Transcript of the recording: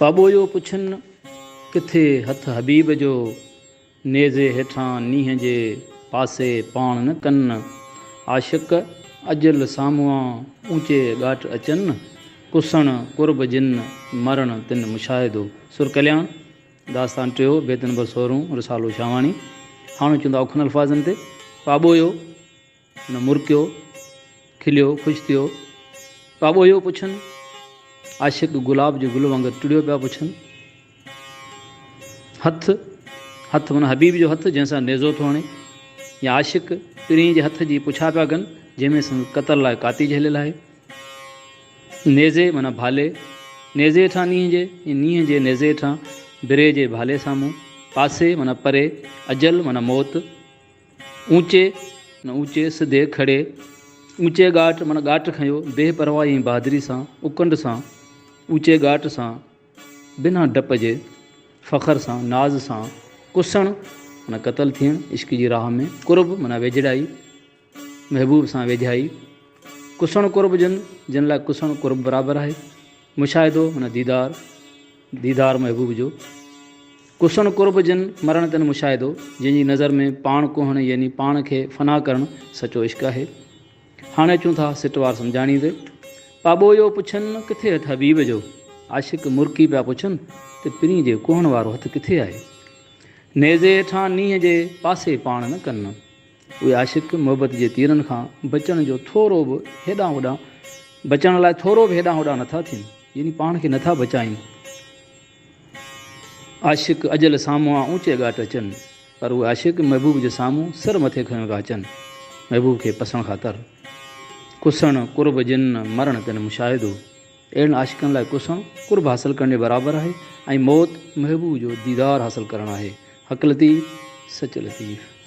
پاٻوهيو پڇن، ڪٿي هٿ حبيب جو، نيزي هيٺان نينهن جي پاسي پاڻ نه ڪن، عاشق اجل سامهون اوچي ڳاٽ اچن، ڪسڻ قرب جن، مرڻ تن مشاهدو. سر ڪلياڻ، داستان ٽيو، بيت نمبر سورهون، رسالو شاهواڻي. هاڻ اچون ٿا اوکن الفاظن تي. پاٻوهيو. هن مرڪيو، کليو، خوش ٿيو. پاٻوهيو پڇن، عاشق گلاب جي گل وانگر ٽڙيو پيا پڇن. هٿ، هٿ معنيٰ حبيب جو هٿ جنهن سان نيزو ٿو هڻي يا عاشق پرينء جي هٿ جي پڇا پيا ڪن جنهن ۾ سندس قتل لاء ڪاتي جهليل آهي. نيزي معنيٰ ڀالي، نيزي هيٺان نينهن جي يا نينهن جي نيزي هيٺان بري جي ڀالي سامهون. پاسي معنيٰ پري، اجل معنيٰ موت. اوچي، معنيٰ اوچي، سڌي، کڙي، اوچي ڳاٽ، معنيٰ ڳاٽ کنيو، بي پرواهي ۽ بهادري سان، اڪنڊ سان، اوچي ڳاٽ سان، بنا ڊپ جي، فخر سان، ناز سان، ڪسڻ، معنيٰ قتل ٿيڻ، عشق جي راهه ۾، قرب، معنيٰ ويجهڙائي، محبوب سان ويجهائي، ڪسڻ قرب جن، جن لاء ڪسڻ قرب برابر آهي، مشاهدو، معنيٰ ديدار، ديدار محبوب جو، ڪسڻ قرب جن، مرڻ تن مشاهدو، جنهن جي نظر ۾ پاڻ ڪوهڻ يعني پاڻ کي فنا ڪرڻ سچو عشق آهي. هاڻي اچون ٿا سٽ وار سمجهاڻي تي. پاٻوهيو پڇن، ڪٿي هٿ حبيب جو؟ عاشق مرڪي پيا پڇن ته پرينء جي ڪوهڻ وارو هٿ ڪٿي آهي؟ نيزي هيٺان نينهن جي پاسي پاڻ نه ڪن. اهي عاشق محبت جي تيرن کان بچڻ جو ٿورو به هيڏانهن هوڏانهن بچڻ لاء ٿورو به هيڏانهن هوڏانهن نٿا ٿين يعني پاڻ کي نٿا بچائين. عاشق اجل سامهون آ اوچي ڳاٽ اچن پر اهي عاشق محبوب جي سامهون سر مٿي کنيو پيا اچن محبوب کي پسڻ خاطر. ڪسڻ قرب جن مرڻ تن مشاهدو. اهڙن عاشقن لاء ڪسڻ قرب حاصل ڪرڻ جي برابر آهي ۽ موت محبوب جو ديدار حاصل ڪرڻ آهي. حق لطيف سچ لطيف.